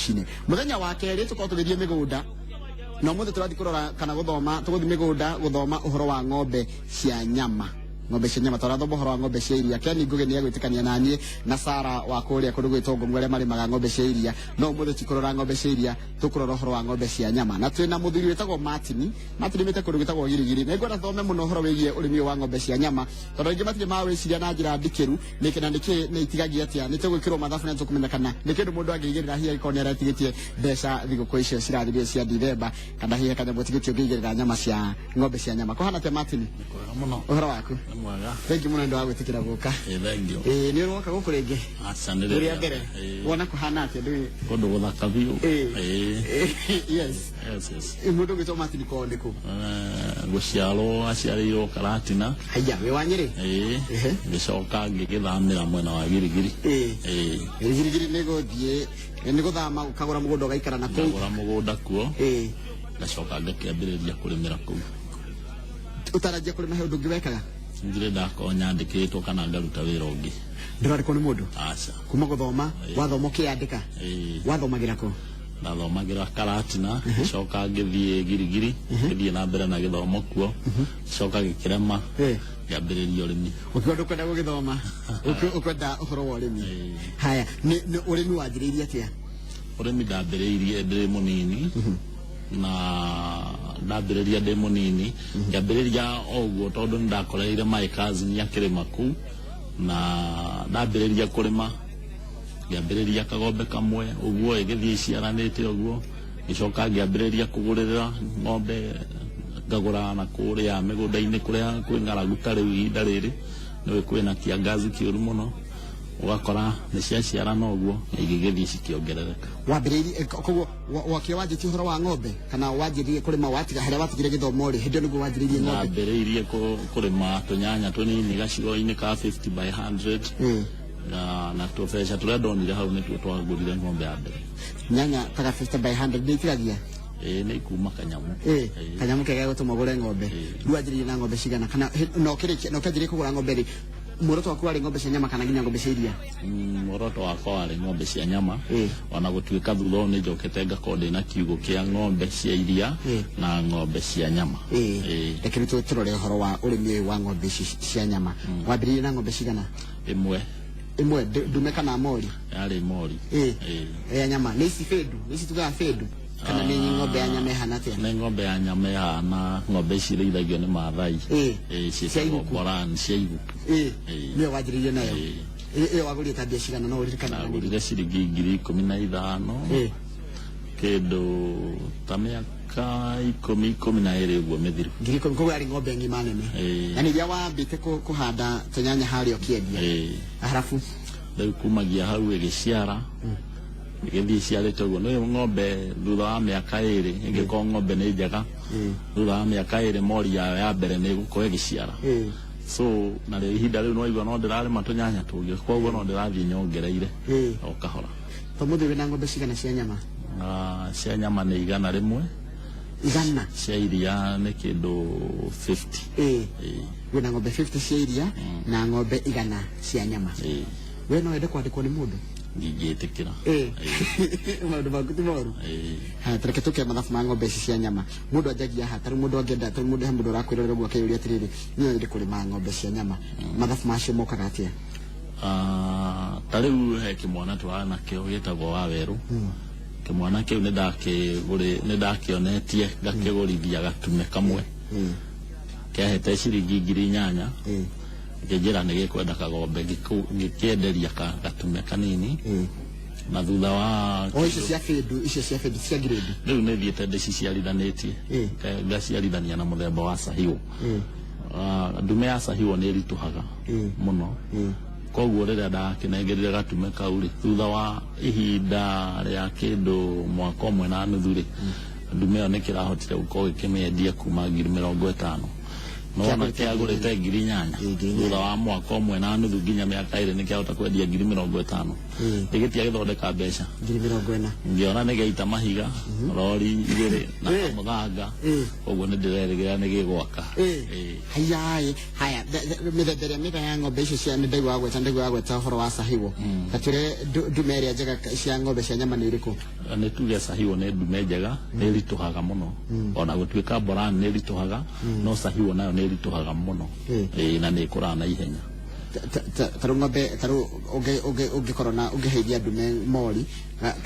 Rũcinĩ. Mũthenya wa kerĩ tũkorwo tũgĩthiĩ mĩgũnda, na ũmũthĩ tũrathiĩ kũrora kana gũthoma, tũgũthiĩ mĩgũnda gũthoma ũhoro wa ng'ombe cia nyama. Ng'ombe cia nyama, tũrathoma ũhoro wa ng'ombe cia iria. Ken Ngũgĩ nĩ egwĩtĩkania na niĩ na Sara wa kũrĩa kũndũ gwĩtwo Ngũng'u arĩa marĩmaga ng'ombe cia iria, no ũmũthĩ ti kũrora ng'ombe cia iria, tũkũrora ũhoro wa ng'ombe cia nyama. Na twĩna mũthuri wĩtagwo Martin. Martin aumĩte kũndũ gwĩtagwo Girigiri. Nĩ ngwenda thome mũno ũhoro wĩgiĩ ũrĩmi ũyũ wa ng'ombe cia nyama, tondũ aingĩ matirĩ mawĩciria na njĩra ndikĩru nĩkĩ na nĩkĩ nĩ itigagia atĩa. Nĩ tũgwĩkĩrwo mathabu na tũkũmenya kana nĩ kĩndũ mũndũ angĩigĩrĩra hihi angĩkorwo nĩ aretigĩtie mbeca thigũkũ icio cirathirire cia Dithemba, kana hihi kanyamũ ũtigĩtie ũngĩigĩrĩra nyama cia ng'ombe cia nyama. Kũhana atĩa Martin? Kwega mũno. Ũhoro waku? Nĩ mwega. Thank you mũno nĩ ũndũ wa gwĩtĩkĩra gũka. Ĩ thank you. Ĩĩ, nĩ ũroka gũkũ rĩngĩ? Aca nĩ Rĩa mbere. Ĩ. Wona kũhana atĩa ndũĩ? Kũndũ gũthaka biũ. Ĩ. Ĩ. Yes. Yes. Mũndũ ũgwĩtwo Martin kwao nĩ kũ? Gũciarwo aciarĩirwo Karatina. Haiya, wĩ wa Nyĩrĩ? Ĩ. Ehe. Ngĩcoka ngĩgĩthamĩra mwena wa Girigiri. Ĩ. Ĩ. Girigiri nĩ gũthiĩ, nĩ gũthama ũkagũra mũgũnda ũgaikara na kũu. Ngagũra mũgũnda kuo. Ĩ. Ngacoka ngakĩambĩrĩria kũrĩmĩra kũu. Ũtaranjia kũrĩma he ũndũ ũngĩ wekaga? Ndirĩ ndakorwo nyandĩkĩtwo kana ngaruta wĩra ũngĩ. Ndũrandĩkwo nĩ mũndũ? Aca. Kuma gũthoma, wathoma ũkĩandĩka? Ĩ. Wathomagĩra kũ? Ndathomagĩra Karatina, ngĩcoka ngĩthiĩ Girigiri, ngĩthiĩ na mbere na gĩthomo kuo, ngĩcoka gĩkĩrema, ngĩambĩrĩria ũrĩmi. Ũkiuga ndũkwenda gũgĩthoma, ũkwenda ũhoro wa ũrĩmi. Haya, nĩ ũrĩmi wanjĩrĩirie atĩa? Ũrĩmi ndambĩrĩirie ndĩ mũnini, na ndambĩrĩria ndĩ mũnini, ngĩambĩrĩria o ũguo tondũ nĩ ndakoreire my cousin akĩrĩma kũu, na ndambĩrĩria kũrĩma ngĩambĩrĩria kagombe kamwe ũguo, ĩgĩthiĩ iciaranĩte ũguo, ngĩcoka ngĩambĩrĩria kũgũrĩrĩra ng'ombe, ngagũra na kũrĩa mĩgũnda-inĩ kũrĩa kwĩ ng'aragu ta rĩu ihinda rĩrĩ nĩũĩ kwĩna kiangazi kĩũru mũno, ũgakora nĩ ciaciarana ũguo na igĩgĩthiĩ cikĩongerereka. Wambĩrĩirie koguo wakĩo wanjĩtie ũhoro wa ng'ombe kana wanjĩrĩirie kũrĩma watiga harĩa watigire gĩthomo rĩ, hĩndĩ ĩyo nĩguo wanjĩrĩirie ng'ombe? Ndambĩrĩirie kũrĩma tũnyanya tũnini gacigo-inĩ ka 50 by 100 na tũbeca tũrĩa ndonire hau nĩtuo twagũrire ng'ombe ya mbere. Nyanya taga 50 by 100 nĩ itigagia? Ĩĩ, nĩ ikuma kanyamũ. Ĩĩ, kanyamũ kega gũtũma ũgũre ng'ombe. Rĩu wanjĩrĩirie na ng'ombe cigana kana na ũkĩrĩkia na ũkĩanjĩrĩria kũgũra ng'ombe rĩ, muoroto waku warĩ ng'ombe cia nyama kana nginya ng'ombe cia iria? Muoroto wakwa warĩ ng'ombe cia nyama, ona gũtuĩka thutha ũyũ nĩ njokete ngakorwo ndĩna kiugũ kĩa ng'ombe cia iria na ng'ombe cia nyama. Ĩĩ. Reke rĩu tũrore ũhoro wa ũrĩmi ũyũ wa ng'ombe ici cia nyama. Wambĩrĩirie na ng'ombe cigana? Ĩmwe. Ĩmwe, ndume kana mori? Yarĩ mori. Ĩĩ. Ya nyama. Nĩ ici bĩndu? Nĩ ici tugaga bĩndu? Kana nĩ ng'ombe ya nyama ĩhana atĩa? Nĩ ng'ombe ya nyama ĩhana ng'ombe ici irĩithagio nĩ Maathai. Ĩĩ. Ĩĩ, Cia ciĩtagwo iguku. Boran, cia iguku. Ĩĩ. Ĩĩ. Nĩyo wanjĩrĩirie nayo? Ĩĩ. Ĩyo wagũrire ta mbia cigana no ũririkane? Ndagũrire ciringi 15,000. Ĩĩ. Kĩndũ ta mĩaka 10, 12 ũguo mĩthiru. 10,000, koguo yarĩ ng'ombe ng'ima nene. Ĩĩ. Na nĩ iria wambĩte kũhanda tũnyanya harĩa ũkĩendia? Ĩĩ. Harabu? Rĩu kumagia hau ĩgĩciara, ĩgĩthiĩ ĩciarĩte ũguo. Nĩ ng'ombe thutha wa mĩaka 2, ĩngĩkorwo ng'ombe nĩ njega, thutha wa mĩaka 2 mori yayo ya mbere nĩ ĩgũkorwo ĩgĩciara. So narĩo ihinda rĩu nĩwaigua no ndĩrarĩma tũnyanya tũngĩ, koguo no ndĩrathiĩ nyongereire o kahora. Ũmũthĩ wĩna ng'ombe cigana cia nyama? Cia nyama nĩ 100. 100? Cia iria nĩ kĩndũ 50. Ĩĩ. Wĩna ng'ombe 50 cia iria na ng'ombe 100 cia nyama. Ĩĩ. We no wende kwandĩkwo nĩ mũndũ? Ndingĩtĩkĩra. Ĩĩ. Maũndũ maku ti moru. Ĩĩ. Haya, tareke tũke mathabu ma ng'ombe ici cia nyama. Mũndũ anjagia haha, tarĩu mũndũ angĩenda, tarĩu mũndũ he mũndũ ũrakwĩrorera ũguo akeyũria atĩrĩrĩ, niĩ no nyende kũrĩma ng'ombe cia nyama. Mathabu macio mokaga atĩa? Ta rĩu he kĩmwana tũrarĩ nakĩo gĩtagwo Wawerũ. Kĩmwana kĩu nĩ ndakĩonetie ngakĩgũrithia gatume kamwe. Kĩahete ciringi 8,000. Ngĩnjĩra nĩ gĩkwenda kagombe, ngĩkĩenderia gatume kanini. Na thutha wa O icio cia bĩndu, icio cia bĩndu cia grade. Rĩu nĩ thiĩte ndĩciciarithanĩtie. Ngaciarithania na mũthemba wa Sahiwo. Ndume ya Sahiwo nĩ ĩritũhaga mũno. Koguo rĩrĩa ndakĩnengerire gatume kau rĩ, thutha wa ihinda rĩa kĩndũ mwaka 1.5 rĩ, ndume ĩyo nĩ kĩrahotire gũkorwo gĩkĩmĩendia kuma 50,000. Nona Kĩagũrĩte kĩagũrĩte 8,000. Ĩĩ, 8,000. Thutha wa mwaka ũmwe na nuthu nginya mĩaka 2 nĩkĩahota kwendia 50,000. Ndĩgĩtia gĩthondeka mbeca. 40,000. Ngĩona nĩ gĩaita mahiga rori 2 na Ĩĩ. mũthanga. Ĩĩ. Koguo nĩ ndĩrerĩgĩrĩra nĩ gĩgwaka. Ĩĩ. Hayaĩ haya, mĩthemba ĩrĩa mĩega ya ng'ombe icio cia nĩ ndaigua gweta, ndaigua gweta ũhoro wa Sahiwo. Tatwĩre ndume ĩrĩa njega cia ng'ombe cia nyama nĩ irĩkũ? Nĩ tuge Sahiwo nĩ ndume njega, nĩ ĩritũhaga mũno. Ona gũtuĩka Boran nĩ ĩritũhaga, no Sahiwo nayo nĩ ĩritũhaga mũno. Ĩĩ, na nĩ ĩkũraga na ihenya. Tarĩu ng'ombe, tarĩu ũngĩkorwo na ũngĩheithia ndume mori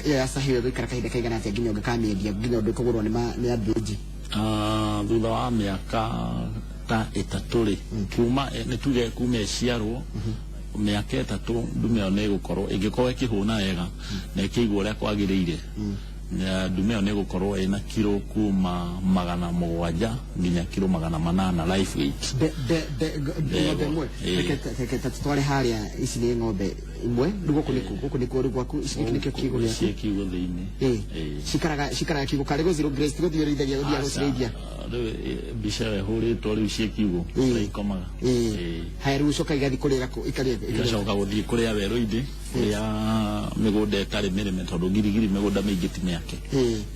ĩyo ya Sahiwo ĩgũikara kahinda kaigana atĩa nginya ũngĩkamĩendia nginya ũndũ ĩkũgũrwo nĩ athĩnji? Thutha wa mĩaka ta 3 rĩ, kuma nĩ tuge kuma ĩciarwo mĩaka 3 ndume ĩyo nĩ ĩgũkorwo ĩngĩkorwo ĩkĩhũna wega na ĩkĩigwo ũrĩa kwagĩrĩire, ndume ĩyo nĩ ĩgũkorwo ĩna kiro kuma 700 nginya kiro 800 life weight. Ng'ombe ĩmwe? Reke ta tũtware harĩa, ici nĩ ng'ombe imwe rĩu, gũkũ nĩkũ, gũkũ nĩkuo rĩu gwaku, ici gĩkĩ nĩkĩo kiugũ gĩaku? Ciĩ kiugũ thĩinĩ. Ĩĩ. Cikaraga kiugũ karĩ gũ zero grace, gũthiĩ ũrĩithagia, gũthiĩ gũcirĩithia? Rĩu mbica ĩyo ĩhũrĩtwo rĩu ciĩ kiugũ kũrĩa ikomaga. Ĩĩ. Haya, rĩu ũcoka igathiĩ kũrĩra kũ, ikarĩa? Igacoka gũthiĩ kũrĩa werũ-inĩ, kũrĩa mĩgũnda ĩtarĩ mĩrĩme, tondũ Girigiri mĩgũnda mĩingĩ ti mĩake.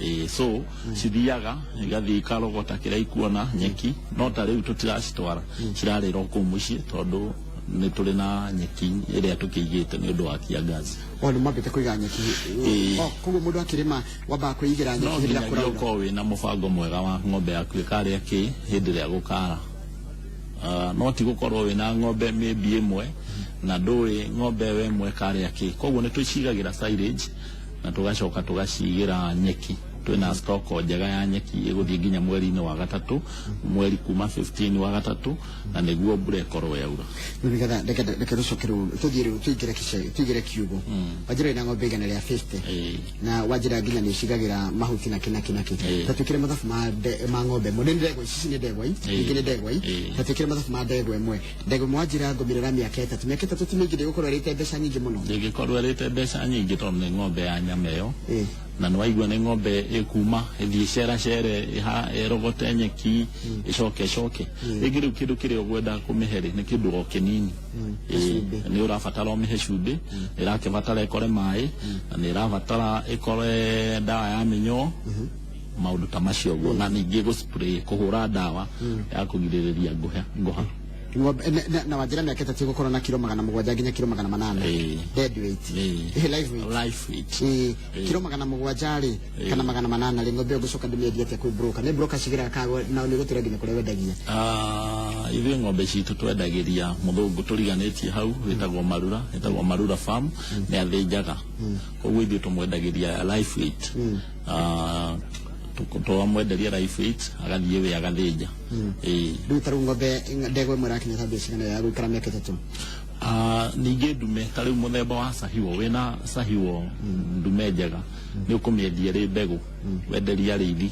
Ĩĩ, so cithiaga igathiĩ ikarogota kĩrĩa ikuona nyeki, no ta rĩu tũtiracitwara, cirarĩra o kũu mũciĩ tondũ nĩ tũrĩ na nyeki ĩrĩa tũkĩigĩte nĩ ũndũ wa kiangazi. O nĩ mwambĩte kũiga nyeki? Ĩĩ. O koguo mũndũ akĩrĩma wambaga kwĩigĩra no nyeki hĩndĩ ĩrĩa nginyagia kũraura? Ũkorwo wĩna mũbango mwega wa ng'ombe yaku ĩkarĩa kĩ hĩndĩ ĩrĩa gũkara. No ti gũkorwo wĩna ng'ombe maybe ĩmwe na ndũĩ ng'ombe ĩyo ĩmwe ĩkarĩa kĩ. Koguo nĩ tũcigagĩra silage na tũgacoka tũgacigĩra nyeki. Twĩna stock njega ya nyeki ĩgũthiĩ nginya mweri-inĩ wa gatatũ, mweri kuma 15 wa gatatũ, na nĩguo mbura ĩkorwo yaura. Rĩu nĩgetha reke tũcoke rĩu tũthiĩ rĩu tũingĩre kĩcagi, tũingĩre kiugũ. Wanjĩra wĩna ng'ombe 150. Ĩĩ. Na wanjĩra nginya nĩ ũcigagĩra mahuti na kĩ na kĩ na kĩ. Ĩĩ. Ta twĩkĩre mathabu ma ng'ombe ĩmwe, nĩ ndegwa ici, nĩ ndegwa Ĩĩ. ingĩ, nĩ ndegwa i. Ĩĩ. Ta twĩkĩre mathabu ma ndegwa ĩmwe, ndegwa ĩmwe wanjĩra ngũmĩrora mĩaka 3, mĩaka 3 ti mĩingĩ, ndĩgũkorwo ĩrĩte mbeca nyingĩ mũno? Ndĩngĩkorwo ĩrĩte mbeca nyingĩ tondũ nĩ ng'ombe ya nyama ĩyo. Ĩĩ. Na nĩ waigua nĩ ng'ombe ĩkuma ĩthiĩ ceracere ĩrogote nyeki ĩcoke ĩcoke rĩngĩ. Rĩu kĩndũ kĩrĩa ũgwenda kũmĩhe rĩ, nĩ kĩndũ o kĩnini. Ĩĩ, Cumbĩ. Nĩ ũrabatara ũmĩhe cumbĩ, nĩ ĩrakĩbatara ĩkore maĩ, na nĩ ĩrabatara ĩkore ndawa ya mĩnyoo, maũndũ ta macio ũguo, na ningĩ gũ spray, kũhũra ndawa ya kũgirĩrĩria ngũha ngũha. Ng'ombe na wanjĩra mĩaka 3 ĩgũkorwo na kiro 700 nginya kiro 800. Ĩĩ. Dead weight? Ĩĩ. Ĩĩ, live weight. Life weight. Ĩĩ. Ĩĩ. Kiro 700 rĩ, kana 800 rĩ, ng'ombe ĩyo ngũcoka ndĩmĩendie atĩa kwĩ broker? Nĩ broker cigĩraga kana nao nĩ gũtwĩra nginya kũrĩa wendagia? Ithuĩ ng'ombe citũ twendagĩria mũthũngũ tũriganĩtie hau wĩtagwo Marura, wĩtagwo Marura Farm, nĩ athĩnjaga. Koguo ithuĩ tũmwendagĩria life weight. Twamwenderia life weight agathiĩ we agathĩnja. Ĩĩ. Rĩu tarĩu ng'ombe, ndegwa ĩmwe ĩrakinya ta mbia cigana ya gũikara mĩaka 3? Ningĩ ndume ta rĩu mũthemba wa Sahiwo, wĩna Sahiwo ndume njega nĩ ũkũmĩendia ĩrĩ mbegũ, wenderia arĩithi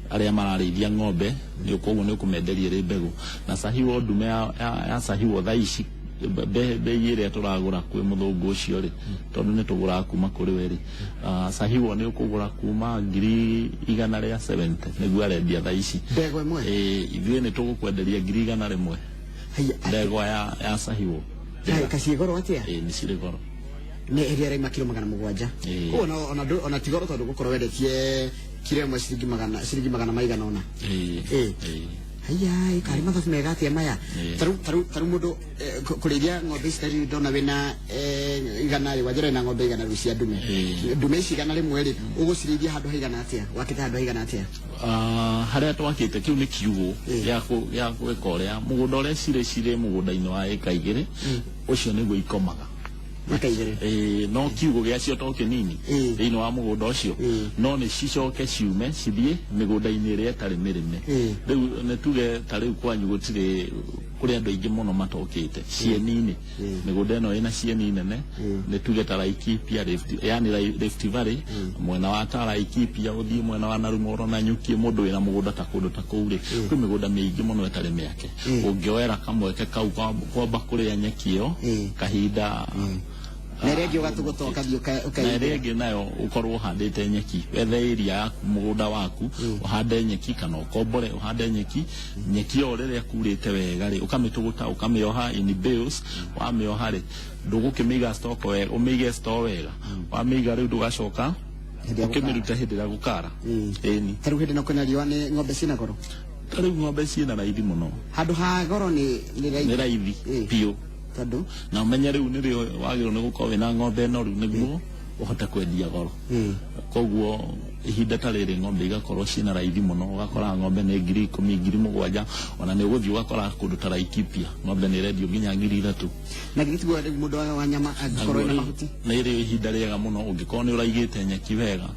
arĩa mararĩithia ng'ombe, nĩ koguo nĩ ũkũmenderia ĩrĩ mbegũ. Na Sahiwo ndume ya Sahiwo thaa ici bei ĩrĩa tũragũra kwĩ mũthũngũ ũcio rĩ, tondũ nĩ tũgũraga kuma kũrĩ we rĩ, Sahiwo nĩ ũkũgũra kuma 170,000 nĩguo arendia thaa ici. Ndegwa ĩmwe? Ĩĩ, ithuĩ nĩ tũgũkwenderia 100,000. Haya. Ndegwa ya Sahiwo. Haya, kaciĩ goro atĩa? Ĩĩ, nĩ cirĩ goro. Nĩ ĩrĩa ĩraima kiro 700? Ĩĩ. Koguo ona ti goro tondũ gũkorwo wendetie kiro ĩmwe ciringi magana maigana ũna. Ĩĩ. Ĩĩ. Ĩĩ. Haya, karĩ mathabu mega atĩa maya? Ĩĩ. Tarĩu mũndũ kũrĩithia ng'ombe ici, tarĩu ndona wĩna 100 rĩ, wanjĩra wĩna ng'ombe 100 rĩu cia ndume. Ĩĩ. Ndume ici 100 rĩ, ũgũcirĩithia handũ haigana atĩa, wakĩte handũ haigana atĩa? Harĩa twakĩte kĩu nĩ kiugũ gĩa gwĩka ũrĩa mũgũnda ũrĩa cirĩ mũgũnda-inĩ wa ĩka 2, ũcio nĩguo ikomaga. Ĩka 2? Ĩĩ, no kiugũ gĩacio to kĩnini thĩinĩ wa mũgũnda ũcio, no nĩ cicoke ciume cithiĩ mĩgũnda-inĩ ĩrĩa ĩtarĩ mĩrĩme. Rĩu nĩ tuge ta rĩu kwanyu gũtirĩ kũrĩ andũ aingĩ mũno matokĩte cieni-inĩ, mĩgũnda ĩno ĩna cieni nene, nĩ tuge ta Laikipia, Rift, yani Rift Valley, mwena wa ta Laikipia ũthiĩ mwena wa Narumoro na Nyuki, mũndũ wĩna mũgũnda ta kũndũ ta kũu rĩ, kwĩ mĩgũnda mĩingĩ mũno ĩtarĩ mĩake, ũngĩoera kamweke kau kwamba kũrĩa nyeki ĩyo kahinda. Na ĩrĩa ĩngĩ ũgatũgũta ũkathiĩ na ũkaigĩra. ĩrĩa ĩngĩ nayo ũkorwo ũhandĩte nyeki, wethe area yaku, mũgũnda waku, ũhande nyeki kana ũkombore ũhande nyeki. Nyeki ĩyo rĩrĩa kurĩte wega rĩ, ũkamĩtũgũta, ũkamĩoha in bales. Wamĩoha rĩ, ndũgũkĩmĩiga stock wega, ũmĩige store wega. Wamĩiga rĩu, ndũgacoka Hĩndĩ ya gũkara. ũkĩmĩrute hĩndĩ ĩrĩa gũkara. Ĩni. Ta rĩu hĩndĩ ĩno kwĩna riũa, nĩ ng'ombe ciĩna goro? Ta rĩu ng'ombe ciĩna raithi mũno. Handũ ha goro nĩ raithi? Nĩ raithi biũ. Tondũ? Na ũmenye rĩu nĩrĩo wagĩrĩirwo nĩ gũkorwo wĩna ng'ombe noru nĩguo ũhote kwendia goro. Koguo ihinda ta rĩrĩ ng'ombe igakorwo ciĩna raithi mũno, ũgakora ng'ombe nĩ 10,000, 7,000. Ona nĩ ũgũthiĩ ũgakora kũndũ ta Laikipia ng'ombe nĩ ĩrendio nginya 3,000. Na githĩ tiguo rĩu mũndũ wa nyama angĩkorwo ena mahuti? Nĩ rĩo ihinda rĩega mũno. Ũngĩkorwo nĩ ũraigĩte nyeki wega,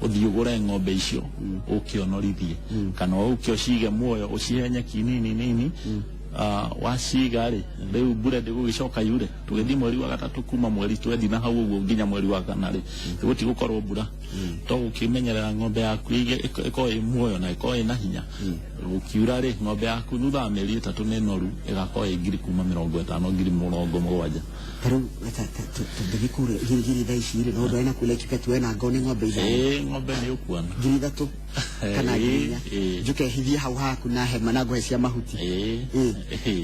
ũthiĩ ũgũre ng'ombe icio, ũke ũnorithie kana ũke ũcige muoyo, ũcihe nyeki nini nini. Waciga rĩ, rĩu mbura ndĩgũgĩcoka yure. Tũgĩthiĩ mweri wa gatatũ, kuma mweri twendi na hau ũguo nginya mweri wa kana rĩ, gũtigũkorwo mbura. To gũkĩmenyerera ng'ombe yaku ĩkorwo ĩ muoyo na ĩkorwo ĩna hinya. Gũkiura rĩ, ng'ombe yaku thutha wa mĩeri 3 nĩ noru, ĩgakorwo ĩ ngiri kuma 50, 70,000. Ta rĩu tũngĩthiĩ kũrĩa Girigiri thaa ici rĩ, no ndware na kũu Laikipia tuoe na ngone ng'ombe 5. Ĩĩ, ng'ombe nĩ ũkuona. 3,000 kana 4,000. Njũke hithie hau haku na hema na ngũhe cia mahuti. Ĩĩ.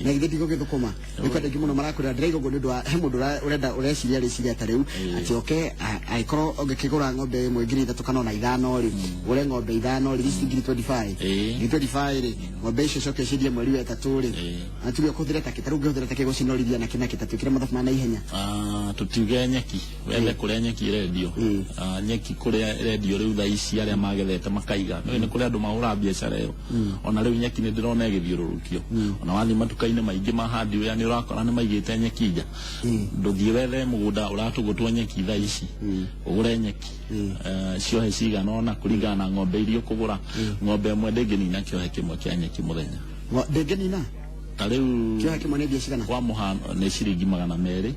Na githĩ ndigũgĩthũkũma? Nĩ kwenda aingĩ mũno marakwĩra ndĩraiga ũguo nĩ ũndũ wa he mũndũ ũrenda, ũreciria rĩciria ta rĩu atĩ oke angĩkorwo ũngĩkĩgũra ng'ombe ĩmwe 3,000 kana ona 5 rĩ, ũgũre ng'ombe 5 rĩ, ici 25,000. 25,000 rĩ, ng'ombe icio coke ciendie mweri wa ĩtatũ rĩ, na tuge ũkũhũthĩra takĩ, ta rĩu ũngĩhũthĩra takĩ gũcinorithia nakĩ nakĩ, ta twĩkĩre mathabu ma naihenya? Ah, tũtiuge nyeki, wethe kũrĩa nyeki ĩrendio. Ah, nyeki kũrĩa ĩrendio rĩu thaa ici, arĩa magethete makaiga, nĩ kũrĩ andũ mahũraga biacara ĩyo. Ona rĩu nyeki nĩ ndĩrona ĩgĩthiũrũrũkio. Ona wathiĩ matuka-inĩ maingĩ ma hardware, nĩ ũrakora nĩ maigĩte nyeki nja. Ndũthiĩ wethe mũgũnda ũratũgũtwo nyeki thaa ici, ũgũre nyeki ciohe cigana ũna kũringana na ng'ombe iria ũkũgũra. Ng'ombe ĩmwe ndĩngĩnina kĩohe kĩmwe kĩa nyeki mũthenya. Ndĩngĩnina? Ta rĩu Kĩohe kĩmwe nĩ mbia cigana? Kwa mũhano nĩ ciringi 200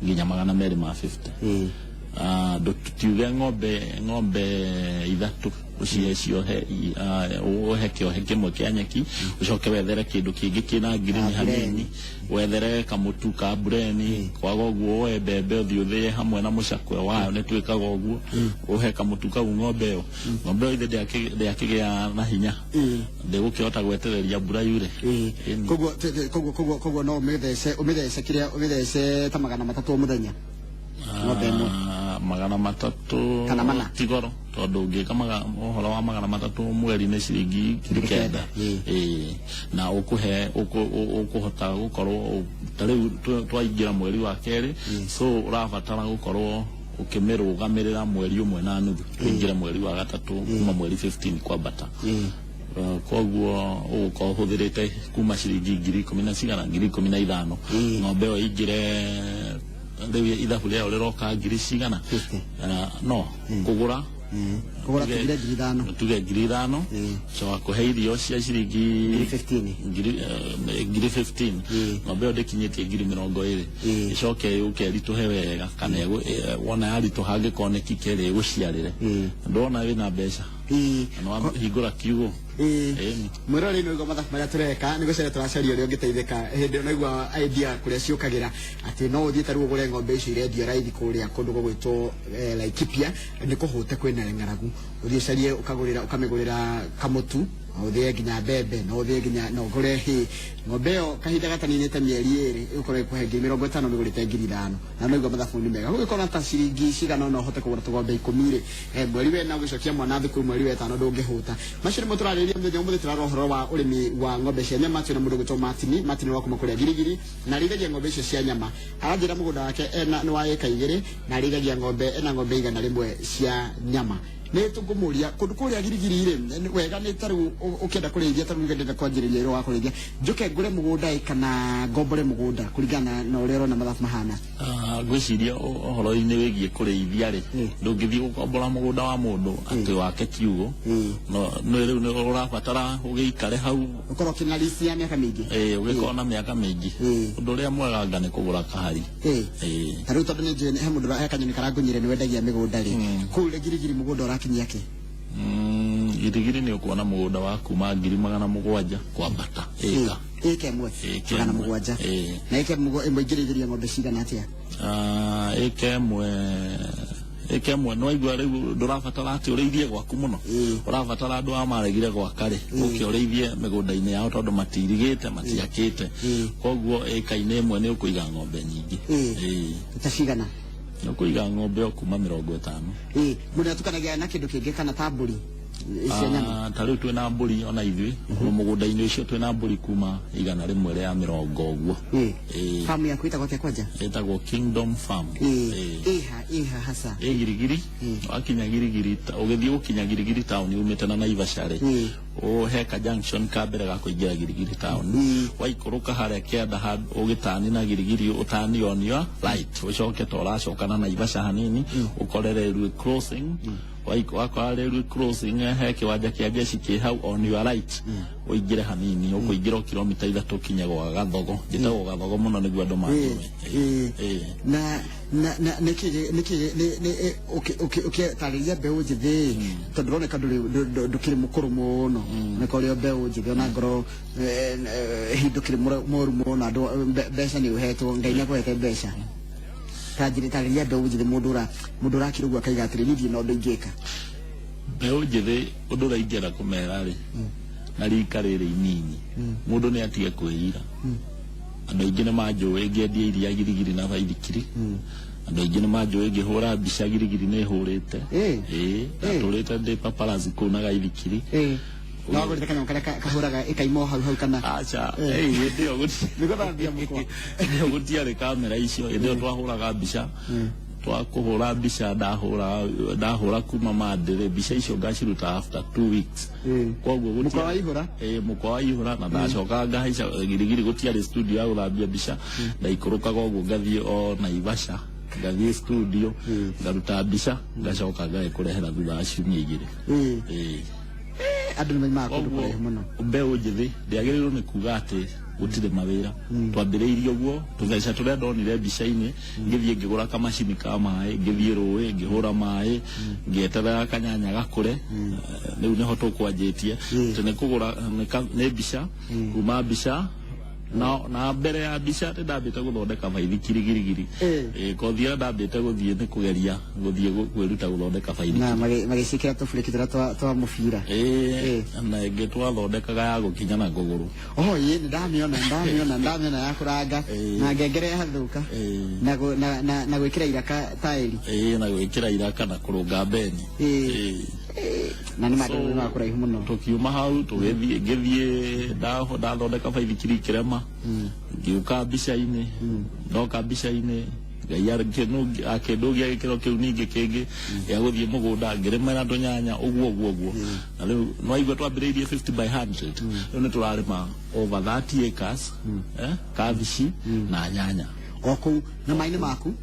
nginya 250. Ah, tutiuge ng'ombe 3 ũcihe ciohe ũhe kĩohe kĩmwe kĩa nyeki, ũcoke wethere kĩndũ kĩngĩ kĩna ngirini hanini, wethere kamũtu ka mbureni. Kwaga ũguo, woe mbembe, ũthiĩ ũthĩe hamwe na mũcakwe wayo, nĩ twĩkaga ũguo, ũhe kamũtu kau ng'ombe ĩyo. Ng'ombe ĩyo ithe ndĩakĩgĩa na hinya, ndĩgũkĩhota gwetereria mbura yure. Ĩni. Koguo no ũmĩthece kĩrĩa, ũmĩthece ta 300 o mũthenya, ng'ombe ĩmwe? Ah, 300. Kana 400. Ti goro, tondũ ũngĩka ũhoro wa 300 mweri nĩ ciringi 9,000. Ĩĩ, na ũkũhe ũkũhota gũkorwo ta rĩu twaingĩra mweri wa kerĩ, so ũrabatara gũkorwo ũkĩmĩrũgamĩrĩra mweri ũmwe na nuthu, tũingĩre mweri wa gatatũ, kuma mweri 15 kwambata. Koguo ũgũkorwo ũhũthĩrĩte kuma ciringi 10,000 na cigana, 15,000. Ng'ombe ĩyo ĩingĩre rĩu ithabu rĩayo rĩroka ngiri cigana? 50. No kũgũra. Kũgũra tugire 5,000. Tuge 5,000. Coka kũhe irio cia ciringi Ngiri 15. 15,000. Ng'ombe ĩyo ndĩkinyĩtie 20,000. Ĩcoke yũke ĩritũhe wega kana wona yaritũha, angĩkorwo nĩ kike rĩ, ĩgũciarĩre, ndwona wĩna mbeca na wahingũra kiugũ. Ĩni. Mwĩroreri, nĩ ũigua mathabu marĩa tũreka, nĩ gũcaria tũracaria ũrĩa ũngĩteithĩka. Hĩndĩ ĩyo naigua idea kũrĩa ciũkagĩra atĩ no ũthiĩ ta rĩu ũgũre ng'ombe icio irendio raithi kũrĩa kũndũ gũgwĩtwo Laikipia, nĩ kũhũte, kwĩna ng'aragu, ũthiĩ ũcarie ũkagũrĩra, ũkamĩgũrĩra kamũtu, no ũthĩe nginya mbembe, no ũthĩe nginya no ũgũre hĩ. Ng'ombe ĩyo kahinda gataninĩte mĩeri 2 ĩgũkorwo ĩkũhe 50,000, mĩgũrĩte 5,000. Na no igua mathabu nĩ mega, gũgĩkorwo ta ciringi cigana ũna ũhote kũgũra tũgombe 10 rĩ, mweri wena ũgĩcokia mwana thukuru mweri wa ĩtano ndũngĩhũta. Macio nĩmo tũrarĩrĩria mũthenya ũmũthĩ. Tũrarora ũhoro wa ũrĩmi wa ng'ombe cia nyama. Twĩna mũndũ ũgwĩtwo Martin. Martin wa kuma kũrĩa Girigiri, na arĩithagia ng'ombe icio cia nyama. Aranjĩra mũgũnda wake ena nĩ wa ĩka 2, na arĩithagia ng'ombe, ena ng'ombe 100 cia nyama. Nĩ tũkũmũria kũndũ kũrĩa Girigiri rĩ, wega nĩ ta rĩu ũkĩenda kũrĩithia, ta rĩu ngĩenda kwanjĩrĩria wĩra wa kũrĩithia, njũke ngũre mũgũnda ĩ kana ngombore mũgũnda, kũringana na ũrĩa ũrona mathabu mahana? Ah, ngwĩciria ũhoro-inĩ wĩgiĩ kũrĩithia rĩ, ndũngĩthiĩ gũkombora mũgũnda wa mũndũ atĩ wake kiugũ. No nĩ rĩu nĩ ũrabatara ũgĩikare hau. Ũkorwo ũkĩna lease ya mĩaka mĩingĩ. Ĩĩ, ũgĩkorwo na mĩaka mĩingĩ. Ũndũ ũrĩa mwega anga nĩ kũgũra kahari. Ĩĩ. Ta rĩu tondũ nĩ njũĩ he mũndũ he kanyoni karangunyire nĩ wendagia mĩgũnda rĩ, kũu Girigiri mũgũnda ũrakinyia kĩ? Girigiri nĩ ũkuona mũgũnda wa kuma 700,000 kwambata ĩka. Ĩka ĩmwe? Ĩka Magana ĩmwe. mũgwanja? Ĩĩ. Na ĩka ĩmwe ingĩrĩithĩria ng'ombe cigana atĩa? Ah, ĩka ĩmwe nĩwaigua rĩu ndũrabatara atĩ ũrĩithie gwaku mũno. Ũrabatara andũ a maregire gwaka rĩ, ũke ũrĩithie mĩgũnda-inĩ yao tondũ matirigĩte, matiakĩte. Koguo ĩka-inĩ ĩmwe nĩ ũkũiga ng'ombe nyingĩ. Ĩĩ. Ta cigana? Nĩ ũkũiga ng'ombe o kuma 50. Ĩĩ, mũndũ atukanagia na kĩndũ kĩngĩ kana ta mbũri cia nyama? Ah, ta rĩu twĩna mbũri ona ithuĩ mũgũnda-inĩ ũcio, twĩna mbũri kuma 130 ũguo. Ĩĩ. Famu yaku ĩtagwo atĩa kwanja? Ĩtagwo Kingdom Farm. Ĩĩ. Ĩha hasa? Ĩ Girigiri. Wakinya Girigiri, ũgĩthiĩ gũkinya Girigiri town umĩte na Naivasha rĩ, he ka junction ka mbere ga kũingĩra Girigiri town. Waikũrũka harĩa kĩanda ũgĩtani na Girigiri, ũtani on your right, ũcoke ta ũracoka na Naivasha hanini, ũkore railway crossing. Wakora railway crossing, he kĩwanja kĩa jeshi kĩ hau on your right, ũingĩre hanini, ũkũingĩra o kilomita 3 ũkinye gwa Gathogo. Njĩtagwo Gathogo mũno nĩguo andũ manjũĩ. Ĩĩ. Na nĩkĩ nĩ ũkĩtarĩria mbeũ njĩthĩ, tondũ ũroneka ndũkĩrĩ mũkũrũ mũno, nĩka ũrĩ o mbeũ njĩthĩ, ona ngorwo hihi ndũkĩrĩ mũru mũno, andũ mbeca nĩ ũhetwo, Ngai nĩ akũhete mbeca. Ta njĩrĩ, tarĩria mbeũ njĩthĩ, mũndũ ũrakira ũguo akaiga atĩrĩ, niĩ ndirĩ na ũndũ ingĩka. Mbeũ njĩthĩ, ũndũ ũrĩa ingĩenda kũmera rĩ, na rika rĩrĩ inyinyi, mũndũ nĩ atige kwĩira. Andũ aingĩ nĩ manjũĩ ngĩendia iria Girigiri na baithikiri. Andũ aingĩ nĩ manjũĩ ngĩhũra mbica Girigiri, nĩ hũrĩte. Ĩĩ, ndatũrĩte ndĩ paparazzi kũu na gaithikiri. Na wagũrĩte kanyamũ karĩa kahũraga ĩkaima o hau hau kana? Aca. Hĩndĩ ĩyo Nĩ gũthambia mũkwa. Hĩndĩ ĩyo gũtiarĩ kamera icio. Hĩndĩ ĩyo twahũraga mbica, twakũhũra mbica, ndahũra ndahũra kuma mandĩrĩ, mbica icio ngaciruta after 2 weeks. Koguo Mũkwa waihũra? Ĩĩ, mũkwa waihũra, na ndacokaga ngahaica Girigiri, gũtiarĩ studio ya gũthambia mbica. Ndaikũrũkaga ũguo ngathiĩ o Naivasha, ngathiĩ studio, ngaruta mbica, ngacoka ngagĩkũrehera thutha wa ciumia 2. Ĩĩ. Andũ nĩ maimaga kũndũ Koguo kũraihu mũno. Mbeũ njĩthĩ ndĩagĩrĩirwo nĩ kuga atĩ gũtirĩ mawĩra. Twambĩrĩirie ũguo, tũbeca tũrĩa ndonire mbica-inĩ, ngĩthiĩ ngĩgũra kamacini ka maĩ, ngĩthiĩ rũĩ ngĩhũra maĩ, ngĩeterera kanyanya gakũre. Rĩu nĩho tũkwanjĩtie atĩ nĩ kũgũra nĩ mbica, kuma mbica na mbere ya mbica nĩ ndambĩte gũthondeka baithikiri Girigiri. Ĩĩ, kothi ĩrĩa ndambĩte gũthiĩ nĩ kũgeria gũthiĩ kwĩruta gũthondeka baithikiri. Na magĩciĩkĩra tũbureki tũrĩa twa mũbira? Ĩĩ, na ĩngĩ twathondekaga ya gũkinya na kũgũrũ. Oh, ĩĩ, nĩ ndamĩona ya kũranga na ngengere yathũka. Na gwĩkĩra iraka taĩri. Ĩĩ, na gwĩkĩra iraka na kũrũnga mbeni. Ĩĩ. Na nĩ mandũ ma kũraihu mũno. Tũkiuma hau tũgĩthiĩ, ngĩthiĩ ndathondeka baithikiri ikĩrema, ngĩũka mbica-inĩ. Ndoka mbica-inĩ, Ngai akĩndũgia gĩkĩro kĩu ningĩ kĩngĩ gĩa gũthiĩ mũgũnda ngĩrĩmĩra tũnyanya ũguo ũguo ũguo. Na rĩu nĩwaigua twambĩrĩirie 50 by 100, rĩu nĩ tũrarĩma over 30 acres, kabici na nyanya. O kũu na maĩ nĩ maku?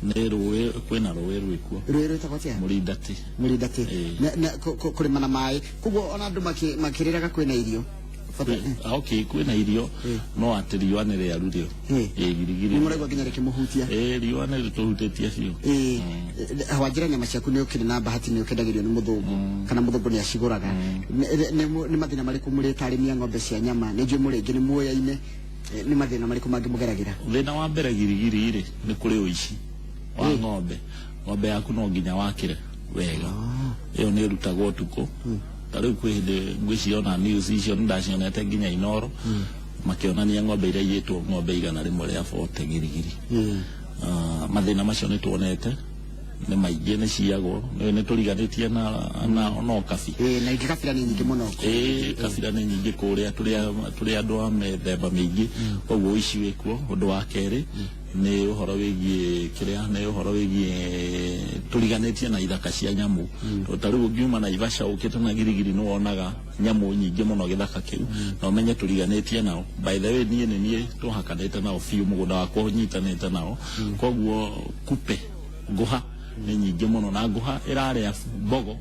Nĩ rũĩ, kwĩna rũĩ rwĩkuo. Rũĩ rwĩtagwo atĩa? Mũrindati. Mũrindati. Ĩĩ. Na kũrĩma na maĩ koguo ona andũ makĩrĩraga kwĩna irio. Okay, kwĩna irio, no atĩ riũa nĩ rĩaru rĩo. Ĩĩ, Girigiri. Nĩ mũraigua nginya rĩkĩmũhutia? Ĩĩ, riũa nĩ rĩtũhutĩtie biũ. Ĩĩ, wanjĩra nyama ciaku nĩ ũkĩrĩ na bahati, nĩ ũkĩendagĩrio nĩ mũthũngũ kana mũthũngũ nĩ acigũraga. Nĩ mathĩna marĩkũ mũrĩ ta arĩmi a ng'ombe cia nyama? Nĩ njũĩ mũrĩ aingĩ nĩ muoyaine. Nĩ mathĩna marĩkũ mangĩ mũgeragĩra? Thĩna wa mbere Girigiri rĩ, nĩ kũrĩ ũici wa ng'ombe. Ng'ombe yaku no nginya wakĩre wega, ĩyo nĩ ĩrutagwo ũtukũ. Ta rĩu kwĩ hĩndĩ ngwĩciria ona news icio nĩ ndacionete nginya Inoro makĩonania ng'ombe iria iyĩtwo ng'ombe 140 Girigiri. Ah, mathĩna macio nĩ tuonete nĩ maingĩ, nĩ ciyagwo, nĩ tũriganĩtie na no kabi. Ĩĩ, na ingĩ kabira nĩ nyingĩ mũno. Ĩĩ, kabira nĩ nyingĩ kũrĩa, tũrĩ andũ a mĩthemba mĩingĩ, koguo ũici wĩkuo. Ũndũ wa kerĩ nĩ ũhoro wĩgiĩ kĩrĩa, nĩ ũhoro wĩgiĩ tũriganĩtie na ithaka cia nyamũ. Tondũ ta rĩu ũngiuma Naivasha ũkĩte na Girigiri, nĩ wonaga nyamũ nyingĩ mũno gĩthaka kĩu, na ũmenye tũriganĩtie nao. By the way, niĩ nĩ niĩ tũhakanĩte nao biũ, mũgũnda wakwa ũnyitanĩte nao, koguo kupe ngũha. Nĩ nyingĩ mũno, na ngũha ĩrarĩa mbogo,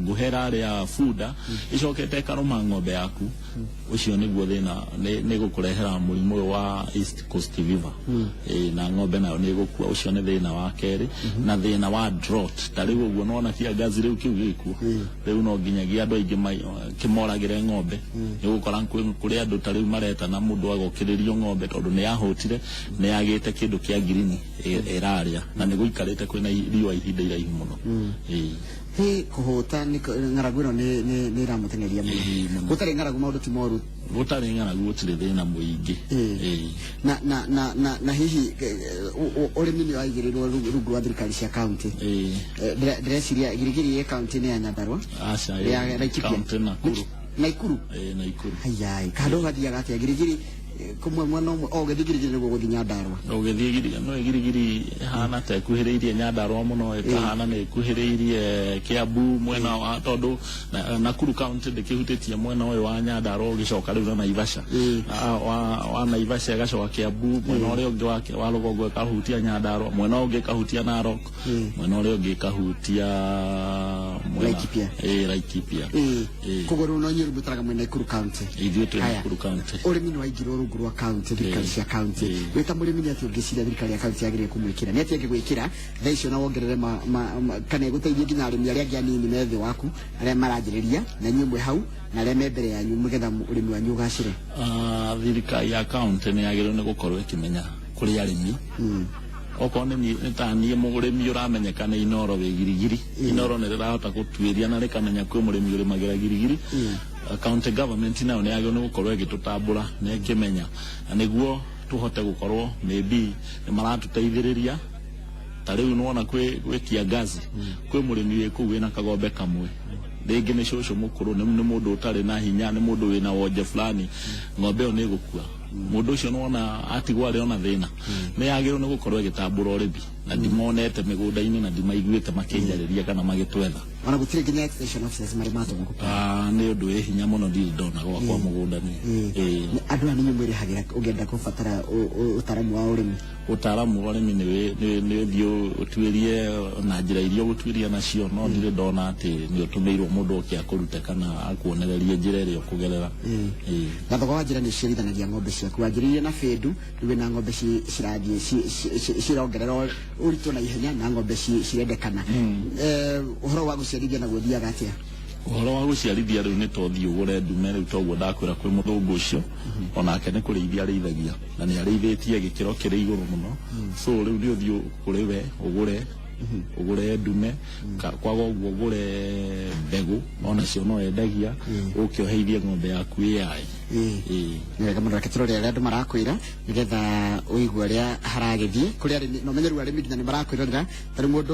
ngũha ĩrarĩa bunda, ĩcokete ĩkarũma ng'ombe yaku, ũcio nĩguo thĩna. Nĩ gũkũrehera mũrimũ ũyũ wa East Coast Fever. Na ng'ombe nayo nĩ ĩgũkua. Ũcio nĩ thĩna wa kerĩ. Na thĩna wa drought, ta rĩu ũguo nĩwona kiangazi rĩu kĩu gĩkuo rĩu, no nginyagia andũ aingĩ kĩmoragĩre ng'ombe. Nĩ ũgũkora kũrĩ andũ ta rĩu maretana mũndũ agokĩrĩrio ng'ombe tondũ nĩ yahũtire, nĩ yagĩte kĩndũ kĩa ngirini ĩrarĩa, na nĩ gũikarĩte kwĩna riũa ihinda iraihu mũno. Hĩ, kũhũta nĩ ng'aragu ĩno nĩ ĩramũteng'eria mũno. Gũtarĩ ng'aragu maũndũ ti moru. Gũtarĩ ng'aragu gũtirĩ thĩna mũingĩ. Na na na na na hihi ũrĩmi nĩ waigĩrĩrwo rungu rwa thirikari cia kaunti? Ndĩreciria Girigiri ĩ kaunti-inĩ ya Nyandarua? Aca. Ya Laikipia? Kaunti Nakuru. Naikuru? Ĩĩ, Naikuru. Hayai, kandũ gathiaga atĩa Girigiri, kũmwe mwena ũmwe o ũgĩthiĩ Girigiri nĩguo gũthiĩ Nyandarua? Ũgĩthiĩ Girigiri, no Girigiri ĩhana ta ĩkuhĩrĩirie Nyandarua mũno, ĩkahana nĩ ĩkuhĩrĩirie Kiambu mwena wa, tondũ Nakuru county ndĩkĩhutĩtie mwena ũyũ wa Nyandarua, ũgĩcoka rĩu na Naivasha. Wa Naivasha ĩgacoka Kiambu, mwena ũrĩa ũngĩ wa rũgongo ĩkahutia Nyandarua, mwena ũngĩ ĩkahutia Narok, mwena ũrĩa ũngĩ ĩkahutia Laikipia. Ĩĩ, Laikipia. Koguo rĩu no inyuĩ rĩu mũtaraga mwena Nakuru county? Ithuĩ twĩ Haya. Nakuru county. Ũrĩmi nĩ waingirwo rungu rwa county, thirikari cia county. Wĩ ta mũrĩmi, nĩ atĩ ũngĩciria thirikari ya county yagĩrĩire kũmwĩkĩra, nĩ atĩ ĩngĩgwĩkĩra thaa icio na wongerere kana ĩgũteithie nginya arĩmi arĩa angĩ anini me thĩ waku, arĩa maranjĩrĩria na inyuĩ mwĩ hau na arĩa me mbere yanyu, nĩgetha ũrĩmi wanyu ũgacĩre? Thirikari ya county nĩ yagĩrĩirwo nĩ gũkorwo ĩkĩmenya kũrĩ arĩmi. Okorwo nĩ ta niĩ mũrĩmi ũramenyeka nĩ Inoro wĩ Girigiri, Inoro nĩ rĩrahota gũtuĩria na rĩkamenya kwĩ mũrĩmi ũrĩmagĩra Girigiri. County government nayo nĩ yagĩrĩirwo nĩ gũkorwo ĩgĩtũtambũra na ĩkĩmenya, na nĩguo tũhote gũkorwo maybe nĩ maratũteithĩrĩria. Ta rĩu nĩwona kwĩ kiangazi, kwĩ mũrĩmi wĩ kũu wĩna kagombe kamwe, rĩngĩ nĩ cũcũ mũkũrũ, nĩ mũndũ ũtarĩ na hinya, nĩ mũndũ wĩna wonje fulani, ng'ombe ĩyo nĩ ĩgũkua. Mũndũ ũcio nĩwona atigwo arĩ ona thĩna. Nĩ yagĩrĩirwo nĩ gũkorwo ĩgĩtambũra ũrĩmi, na ndimonete mĩgũnda-inĩ na ndimaiguĩte makĩnjarĩria kana magĩtwetha. Ona gũtirĩ nginya extension officers marĩ matũmwo? Nĩ ũndũ wĩ hinya mũno, ndirĩ ndona gwakwa mũgũnda niĩ. Ĩĩ. Andũ aya nĩ inyuĩ mwĩrĩhagĩra ũngĩenda kũbatara ũtaramu wa ũrĩmi? Ũtaaramu wa ũrĩmi nĩ ũthiĩ ũtuĩrie na njĩra iria ũgũtuĩria nacio, no ndirĩ ndona atĩ nĩ ũtũmĩirwo mũndũ oke akũrute kana akuonererie njĩra ĩrĩa ũkũgerera. Ĩĩ. Gathogo wa njĩra nĩ ũciarithanagia ng'ombe ciaku, wanjĩrĩirie na bĩndu, rĩu wĩna ng'ombe cirathiĩ cirongerera ũritũ na ihenya, na ng'ombe cirendekana. Ũhoro wa gũciarithia naguo ũthiaga atĩa? Ũhoro wa gũciarithia rĩu nĩ tothiĩ ũgũre ndume rĩu, toguo ndakwĩra kwĩ mũthũngũ ũcio onake nĩ kũrĩithia arĩithagia na nĩ arĩithĩtie gĩkĩro kĩrĩ igũrũ mũno. So rĩu nĩ ũthiĩ kũrĩ we ũgũre ndume, kwaga ũguo ũgũre mbegũ, onacio no endagia, ũke ũheithie ng'ombe yaku ĩyae. Ĩĩ. Nĩ wega mũno. Reke tũrore arĩa andũ marakwĩra nĩgetha ũigue ũrĩa haragĩthiĩ kũrĩ arĩmi, na ũmenye rĩu arĩmi nginya nĩ marakwĩrorera. Tarĩ mũndũ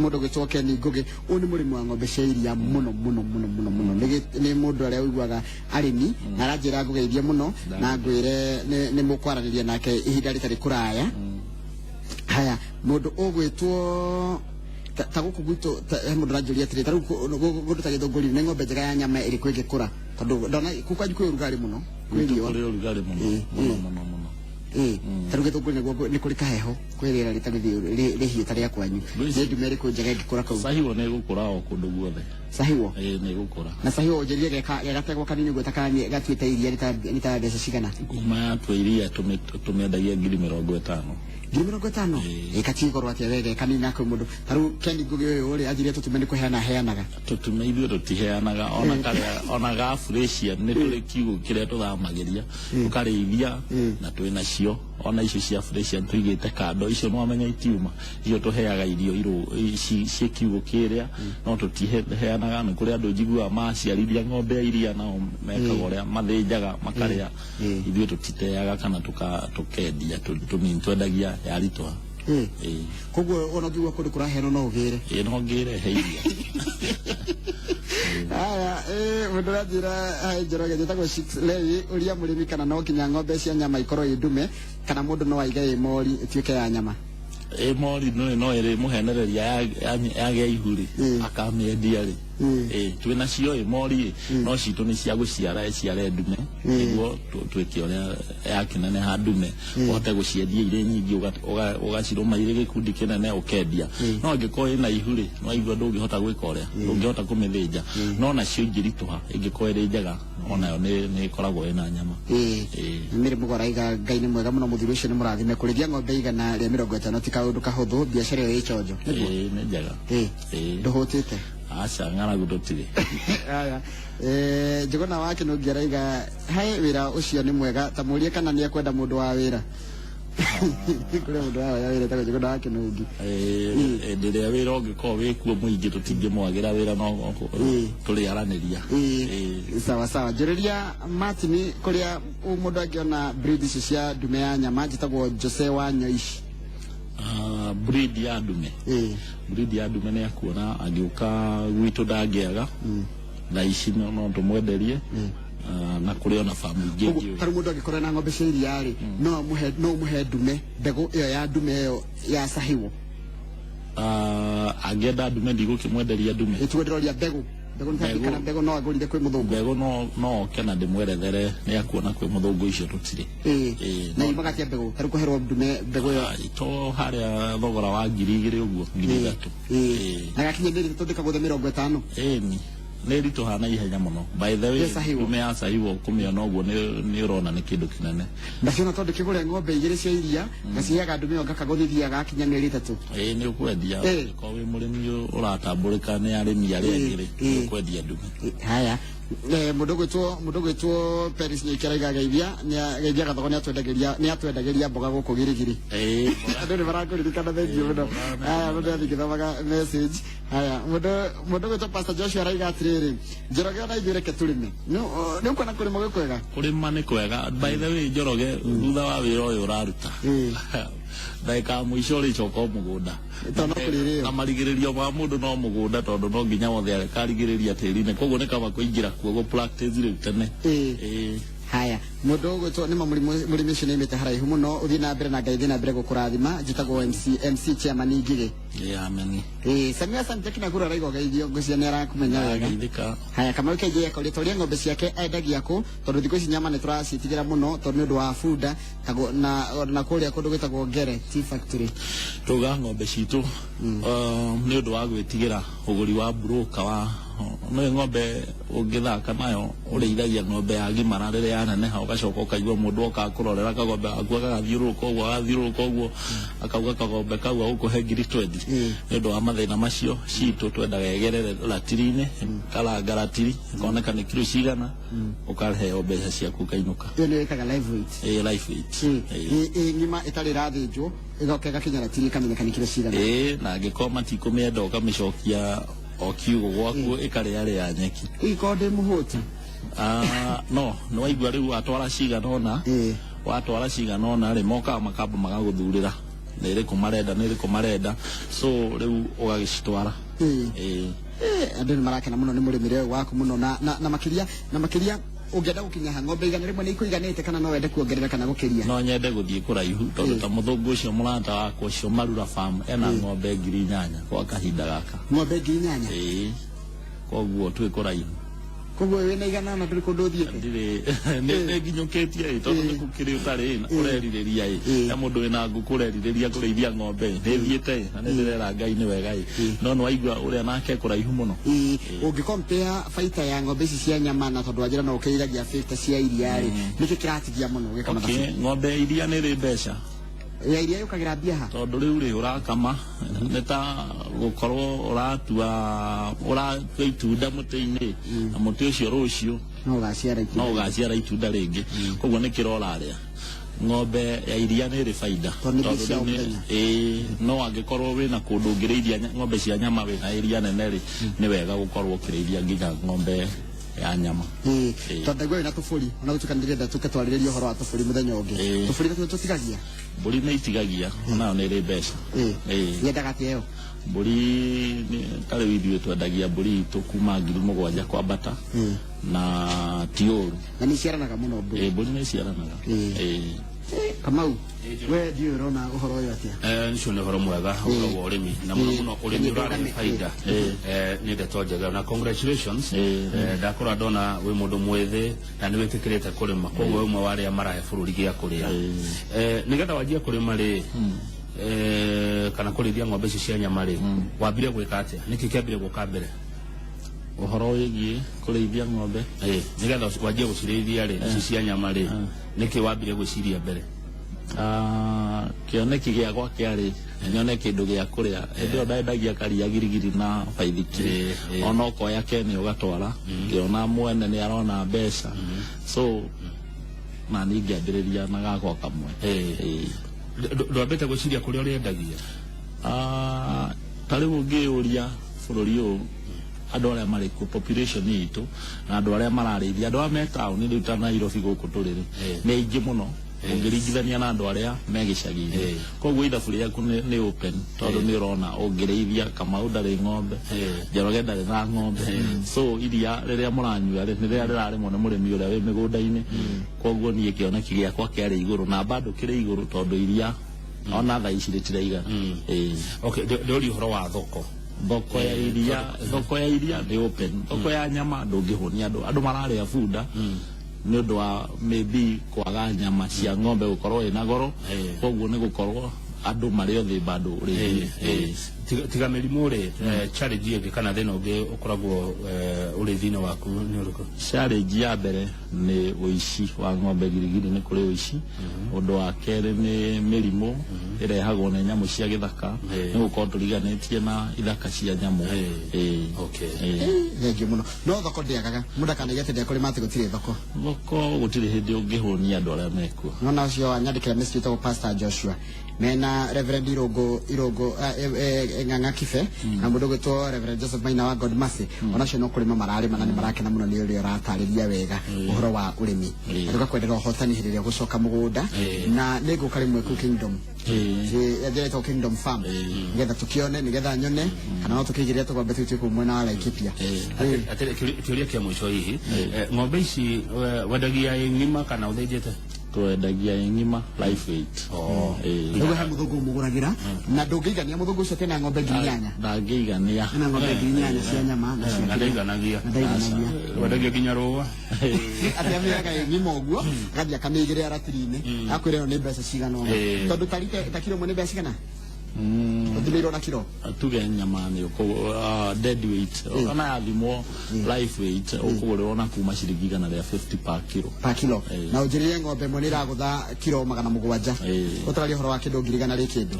ũgwĩtwo Ken Ngũgĩ, ũyũ nĩ mũrĩmi wa ng'ombe cia iria mũno mũno mũno mũno mũno. Nĩ mũndũ arĩa ũiguaga arĩmi, na aranjĩra ngũgeithie mũno na ngwĩre nĩ mũkwaranĩria nake ihinda rĩtarĩ kũraya. Haya, mũndũ ũgwĩtwo ta gũkũ gwitũ, he mũndũ ũranjũria atĩrĩ, ta rĩu kũndũ ta Gĩthũngũri, nĩ ng'ombe njega ya nyama ĩrĩkũ ĩngĩkũra? Tondũ ndona kũu kwanyu kwĩ ũrugarĩ mũno, kwĩ Gwitũ riũa. Kũrĩ ũrugarĩ mũno mũno mũno mũno. Ĩĩ, ta rĩu Gĩthũngũri nĩguo nĩ kũrĩ kaheho, kwĩ rĩera rĩtarĩ rĩhiũ ta rĩa kwanyu. Nĩ ndume ĩrĩkũ njega ĩngĩkũra kũu? Sahiwo nĩ ĩgũkũra o kũndũ guothe. Sahiwo? Ĩĩ, nĩ ĩgũkũra. Na sahiwo ũnjĩrire gegategwa kanini ũguo ta gatuĩte iria nĩ ta mbeca cigana? Kuma yatua iria tũmĩendagia 50,000. 50,000? Ĩĩ. Ĩ gatiĩ goro atĩa we kanini nako mũndũ ta rĩu Ken Ngũgĩ ũyũ rĩ anjĩrire tũtume nĩ kũheana aheanaga? Tũtume ithuĩ tũtiheanaga, ona karĩa ona ga Fresian nĩ tũrĩ kiugũ kĩrĩa tũthamagĩria tũkarĩithia, na twĩ nacio ona icio cia Fresian tũigĩte kando, icio nĩwamenya itiuma, icio tũheaga irio ciĩ kiugũ kĩrĩa, no tũtiheanaga. Nĩ kũrĩ andũ njiguaga maciarithia ng'ombe ya iria nao mekaga ũrĩa mathĩnjaga makarĩa. Ithuĩ tũtiteaga kana tũkendia, twendagia yaritũha. Ĩĩ. Koguo ona ũngĩigua kũndũ kũraheanwo no ũgĩre? Ĩĩ, no ngĩre he iria. Haya, mũndũ ũranjĩra hai Njoroge, njĩtagwo Six Lewi, ũria mũrĩmi kana no nginya ng'ombe cia nyama ikorwo ĩ ndume kana mũndũ no aige ĩ mori ĩtuĩke ya nyama. Ĩ mori no ĩrĩ mũhenereria yagĩa ihu rĩ, akamĩendia rĩ. Ĩ twĩ nacio ĩ mori ĩ, no citũ nĩ cia gũciara, ĩciare ndume nĩguo twĩke ũrĩa yakĩneneha ndume ũhote gũciendia irĩ nyingĩ, ũgacirũma irĩ gĩkundi kĩnene ũkendia. No angĩkorwo ĩna ihu rĩ, no aigua ndũngĩhota gwĩka ũrĩa, ndũngĩhota kũmĩthĩnja. No nacio ingĩritũha, ĩngĩkorwo ĩrĩ njega, onayo nĩ ĩkoragwo ĩna nyama. Ĩĩ. Mĩrĩ mũgoraiga Ngai nĩ mwega mũno, mũthuri ũcio nĩ mũrathime. Kũrĩithia ng'ombe 150 ti kaũndũ kahũthũ, biacara ĩyo ĩ chonjo nĩguo? Ĩĩ, nĩ njega. Ĩĩ. Ndũhũtĩte? Aca, ng'aragu ndũtirĩ. Aya. Njũgũna wa Kĩnũngi araiga he wĩra ũcio nĩ mwega, ta mũrie kana nĩ ekwenda mũndũ wa wĩra. Kũrĩ mũndũ wa wĩra etagwo Njũgũna wa Kĩnũngi. Hĩndĩ ĩrĩa wĩra ũngĩkorwo wĩ kuo mũingĩ, tũtingĩmwagĩra wĩra, no tũrĩaranĩria. Ĩĩ. Sawa sawa. Njũrĩria Martin kũrĩa mũndũ angĩona breed ici cia ndume ya nyama. Njĩtagwo Jose wa Nyoici. Ah, breed ya ndume? Breed ya ndume nĩ akuona angĩũka gwitũ ndangĩaga thaa ici, no tũmwenderie. Ah, na kũrĩ ona famu ingĩ Koguo njũĩ. tarĩu mũndũ angĩkorwo na ng'ombe cia iria rĩ, no ũmũhe ndume, mbegũ ĩyo ya ndume ĩyo ya Sahiwo? Ah, angĩenda ndume, ndigũkĩmwenderia ndume. Ĩtuo ndĩroria mbegũ, mbegũ nĩ Mbegũ. kana mbegũ no agũrire kwĩ mũthũngũ? Mbegũ no oke na ndĩmwerethere, nĩ akuona kwĩ mũthũngũ, icio tũtirĩ. Na yumaga atĩa mbegũ, tarĩu kũherwo ndume mbegũ ĩyo? Ah, to harĩa thogora wa 2000 ũguo, 3000. Na gakinya mĩeri 3 ndĩkagũthe 50? Ĩni, nĩ ritũha na ihenya mũno, by the way. Ya Sahiwal. Ndume ya Sahiwal kũmĩona ũguo nĩ ũrona nĩ kĩndũ kĩnene. Ndaciona tondũ kĩgũre ng'ombe igĩrĩ cia iria, ngaciheaga ndume ĩyo, ngakagũthithia gakinya mĩeri 3. Ĩĩ, nĩ ũkwendia. Angĩkorwo wĩ mũrĩmi ũratambũrĩka nĩ arĩmi arĩa angĩ rĩ, nĩ ũkwendia ndume. Haya. Mũndũ gwĩtwo Peris Nyoike araiga geithia geithia Gathogo, nĩ atwendagĩria mboga gũkũ Girigiri. Andũ nĩ marakũririkana, thengiũ mũno. Haya, mũndũ athiĩ ngĩthomaga message. Haya, mũndũ gwĩtwo Pastor Joshua araiga atĩrĩrĩ, Njoroge, ona ithuĩ reke tũrĩme. Nĩ ũkuona kũrĩma gwĩ kwega? Kũrĩma nĩ kwega. By the way, Njoroge, thutha wa wĩra ũyũ ũraruta, ndagĩka ya mũico ũrĩcoka o mũgũnda. Tondũ no kũrĩrĩo. Na marigĩrĩrio ma mũndũ no mũgũnda, tondũ no nginya wothe akarigĩrĩria tĩri-inĩ, koguo nĩ kaba kũingĩra kuo gũ practice rĩu tene. Ĩĩ. Haya, mũndũ ũgwĩtwo nĩ mũrĩmi ũcio nĩaimĩte haraihu mũno, ũthiĩ na mbere na Ngai thiĩ na mbere gũkũrathima. Njĩtagwo MC Chairman Ngigĩ. Ĩĩ, ameni. Ĩĩ, Samia Asante Kinagura araiga ũgeithio, ngwĩciria nĩ arakũmenya wega. Geithĩka. Haya, Kamau KJ akoria toria ng'ombe ciake endagia kũ, tondũ thikũ ici nyama nĩ tũraciĩtigĩra mũno tondũ nĩ ũndũ wa bunda na kũrĩa kũndũ gwĩtagwo Ngere Tea Factory. Tuga ng'ombe citũ, nĩ ũndũ wa gwĩtigĩra ũgũri wa broker wa nĩ ng'ombe ũngĩthaka nayo, ũrĩithagia ng'ombe yagimara, rĩrĩa yaneneha ũgacoka ũkaigua mũndũ oka akũrorera kagombe gaku, agathiũrũrũka ũguo, agathiũrũrũka ũguo, akauga kagombe kau agũkũhe 20,000. Nĩ ũndũ wa mathĩna macio, citũ twendaga ĩgerere ratiri-inĩ, karanga ratiri ĩkoneka nĩ kiro cigana, ũkaheo mbeca ciaku ũkainũka. Ĩyo nĩyo ĩtaga live weight? Ĩ, live weight. Ĩ ĩ ng'ima ĩtarĩ ĩrathĩnjwo, ĩgoka ĩgakinya ratiri, ĩkamenyeka nĩ kiro cigana. Ĩĩ, na angĩkorwo matikũmĩenda, ũkamĩcokia o kiugũ gwaku ĩkarĩarĩa nyeki. Ĩgĩkorwo ndĩ mũhũtu? Ah, no nĩ waigua rĩu watwara cigana ũna, watwara cigana ũna rĩ, mokaga makamba magagũthurĩra nĩ ĩrĩkũ marenda, nĩ ĩrĩkũ marenda, so rĩu ũgagĩcitwara. Ĩĩ. Andũ nĩ marakena mũno nĩ mũrĩmĩre ũyũ waku mũno, na makĩria ũngĩenda gũkinya ha ng'ombe 100 nĩ ikũiganĩte, kana no wende kuongerera kana gũkĩria? No nyende gũthiĩ kũraihu, tondũ ta mũthũngũ ũcio mũrata wakwa ũcio Marura Farm ena ng'ombe 8000 kwa kahinda gaka. Ng'ombe 8000? Ĩĩ, koguo twĩ kũraihu. Koguo wĩna 100 ndũrĩ kũndũ ũthiĩte? Ndirĩ, nĩ nginyũkĩtie ĩ, tondũ nĩ gũkĩrĩ ũtarĩ ĩ, ũrerirĩria ĩ, he mũndũ wĩna ngũkũ ũrerirĩria kũrĩithia ng'ombe ĩ, nĩ thiĩte ĩ, na nĩ ndĩrera Ngai nĩ wega ĩ, no nĩ waigua ũrĩa nake kũraihu mũno. Ĩĩ, ũngĩkompea baita ya ng'ombe ici cia nyama, na tondũ wanjĩra no ũkĩrĩithagia baita cia iria rĩ, nĩkĩ kĩratigia mũno ũgĩka mathabu? Okay, ng'ombe ya iria nĩ ĩrĩ mbeca. Ya iria yũkagĩra mbia ha? Tondũ rĩu rĩ ũrakama nĩ ta gũkorwo ũratua itunda mũtĩ-inĩ, na mũtĩ ũcio rũciũ no ũgaciara itunda. No ũgaciara itunda rĩngĩ, koguo nĩ kĩro ũrarĩa. Ng'ombe ya iria nĩ ĩrĩ baida. Tondũ nĩ mbia cia Tondũ o rĩu mũthenya. Ĩĩ, no angĩkorwo wĩna kũndũ ũngĩrĩithia ng'ombe cia nyama, wĩna iria nene rĩ, nĩ wega gũkorwo ũkĩrĩithia nginya ng'ombe ya nyama. Ĩĩ, tondũ ndaigua wĩna tũbũri, ona gũtuĩka nĩ ndĩrenda tũke twarĩrĩrie ũhoro wa tũbũri mũthenya ũngĩ. Tũbũri natuo tũtigagia? Mbũri nĩ itigagia, onayo nĩ ĩrĩ mbeca. Ĩĩ. Yendaga atĩa ĩyo? Mbũri ta rĩu ithuĩ twendagia mbũri itũ kuma 7000 kwambata, na ti ũru. Na nĩ iciaranaga mũno mbũri? Ĩĩ, mbũri nĩ iciaranaga. Ĩĩ. Ĩĩ. Kamau, we ndiũĩ ũrona ũhoro ũyũ atĩa? Ũcio nĩ ũhoro mwega, ũhoro wa ũrĩmi, na mũno mũno ũrĩmi ũrarehe baida. Nĩ ndeto njega na congratulations. Ndakora ndona wĩ mũndũ mwĩthĩ na nĩ wĩtĩkĩrĩte kũrĩma, koguo wĩ ũmwe wa arĩa marahe bũrũri gĩa kũrĩa. Nĩgetha wanjie kũrĩma rĩ, kana kũrĩithia ng'ombe ici cia nyama rĩ, wambire gwĩka atĩa? Nĩkĩ kĩambire gũka mbere? Ũhoro wĩgiĩ kũrĩithia ng'ombe? Nĩgetha wanjie gũcirĩithia rĩ, ici cia nyama rĩ, nĩkĩ wambire gwĩciria mbere? Kĩoneki gĩakwa kĩarĩ nyone kĩndũ gĩa kũrĩa. Hĩndĩ ĩyo ndendagia karia girigiri na baithikiri, ona ũkoya keni ũgatwara, ngĩona mwene nĩ arona mbeca, so na niĩ ngĩambĩrĩria na gakwa kamwe. Ndwambĩte gwĩciria kũrĩa ũrĩendagia? Ta rĩu ũngĩyũria bũrũri ũyũ andũ arĩa marĩ kuo, population itũ na andũ arĩa mararĩithia, andũ arĩa me taũni rĩu ta Nairobi gũkũ tũrĩ rĩ, nĩ aingĩ mũno ũngĩringithania na andũ arĩa me gĩcagi-inĩ. Koguo ithabu rĩaku nĩ open, tondũ nĩ ũrona ũngĩrĩithia, Kamau ndarĩ ng'ombe, Njoroge ndarĩ na ng'ombe, so iria rĩrĩa mũranyua rĩ, nĩ rĩrĩa rĩrarĩmwo nĩ mũrĩmi ũrĩa wĩ mĩgũnda-inĩ. Koguo niĩ kĩoneki gĩakwa kĩarĩ igũrũ na bado kĩrĩ igũrũ, tondũ iria ona thaa ici rĩtiraigana. Okay, ndĩũria ũhoro wa thoko. Thoko ya iria, thoko ya iria nĩ open. Thoko ya nyama ndũngĩhũnia andũ. Andũ mararĩa bunda nĩ ũndũ wa maybe kwaga nyama cia ng'ombe gũkorwo ĩna goro. Koguo nĩ gũkorwo andũ marĩ othe bado ũrĩithie. Tiga mĩrimũ rĩ, challenge ĩngĩ kana thĩna ũngĩ ũkoragwo ũrĩithi-inĩ waku nĩ ũrĩkũ? Challenge ya mbere nĩ ũici wa ng'ombe girigiri, nĩ kũrĩ ũici. Ũndũ wa kerĩ nĩ mĩrimũ ĩrehagwo nĩ nyamũ cia gĩthaka, nĩ gũkorwo tũriganĩtie na ithaka cia nyamũ. Thengiũ mũno. No thoko ndĩagaga, mũndũ akanaiga atĩ ndekũrĩma atĩ gũtirĩ thoko. Thoko gũtirĩ hĩndĩ ũngĩhũnia andũ arĩa mekuo. Nona ũcio wanyandĩkĩra message wĩtagwo Pastor Joshua mena Reverend Irungu Irungu Ng'ang'a Kibe na mũndũ ũgwĩtwo Reverend Joseph Maina wa God Mercy, ona acio no kũrĩma mararĩma na nĩ marakena mũno nĩ ũrĩa ũratarĩria wega ũhoro wa ũrĩmi, na tũgakwendera ũhotani hĩndĩ ĩrĩa ũgũcoka mũgũnda, na nĩ ngũka rĩmwe kũu Kingdom, ĩtagwo Kingdom Farm, nĩgetha tũkĩone, nĩgetha nyone kana no tũkĩigĩrĩre tũgombe tũu twĩ kũu mwena wa Laikipia. Atĩrĩ, kĩũria kĩa mũico hihi, ng'ombe ici wendagia ĩ ng'ima kana ũthĩnjĩte? Twendagia ĩ ng'ima, live weight. Nĩguo he mũthũngũ ũmũgũragĩra na ndũngĩigania mũthũngũ ũcio atĩ na ng'ombe 8,000. Ndangĩigania. Ena ng'ombe 8,000 cia nyama na cia Na ndaiganagia. Na ndaiganagia. Wendagia nginya rũa? Atĩ amĩoyaga ĩ ng'ima ũguo, agathiĩ akamĩigĩrĩra ratiri-inĩ, akwĩra ĩno nĩ mbeca cigana ũna, tondũ ta kiro ĩmwe nĩ mbeca cigana ũthimĩirwo na kiro? Tuge nyama nĩ dead weight, ona yathimwo live weight, ũkũgũrĩrwo na kuma ciringi 150 per kilo. Pa kilo. Na ũnjĩrĩre ng'ombe ĩmwe nĩ ĩragũtha kiro 700. Ũtararia ũhoro wa kĩndũ 100,000 rĩ kĩndũ.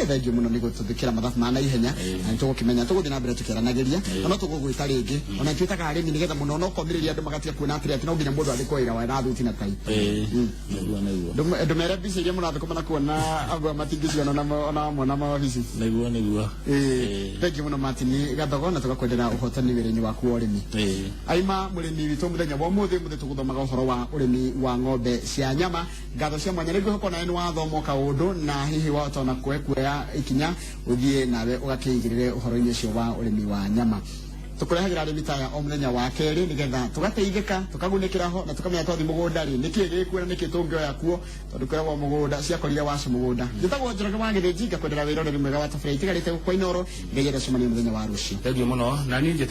Thengiũ mũno nĩ gũtũthikĩra mathabu ma naihenya, na nĩ tũgũkĩmenya tũgũthiĩ na mbere tũkĩaranagĩria, na no tũgũgwĩta rĩngĩ ona twĩtaga arĩmi nĩgetha mũno no komĩrĩria andũ magatiga kuona atĩrĩ atĩ no nginya mũndũ andĩkwo wĩra wa na thuti na tai. Nĩguo, nĩguo. Ndũmere mbica iria mũrathũkũma na kuona andũ matingĩciona ona mona mawabici. Nĩguo, nĩguo. Thengiũ mũno Martin Gathogo, na tũgakwendera ũhotani wĩra-inĩ waku wa ũrĩmi. Aima mũrĩmi witũ mũthenya wa ũmũthĩ, mũthĩ tũgũthomaga ũhoro wa ũrĩmi wa ng'ombe cia nyama. Ngatho cia mwanya, nĩ ngwĩhoka nawe nĩ wathoma kaũndũ na hihi wahota ona kuoya ikinya ũthiĩ nawe ũgakĩigĩrĩre ũhoro-inĩ ũcio wa ũrĩmi wa nyama. Tũkũrehagĩra arĩmi taya o mũthenya wa kerĩ nĩgetha tũgateithĩka, tũkagunĩkĩra ho, na tũkamenya twathi mũgũnda rĩ, nĩkĩ gĩkuo na nĩkĩ tũngĩoya kuo, tondũ kwĩragwo mũgũnda ciakorire wacu mũgũnda. Njĩtagwo Njoroge wa Gĩthĩnji, ngakwendera wĩra ũrĩmi mwega wa tabarĩra itigarĩte gũkwa Inoro. Ngai enda cemania mũthenya wa rũciũ. Thengiũ mũno na niĩ.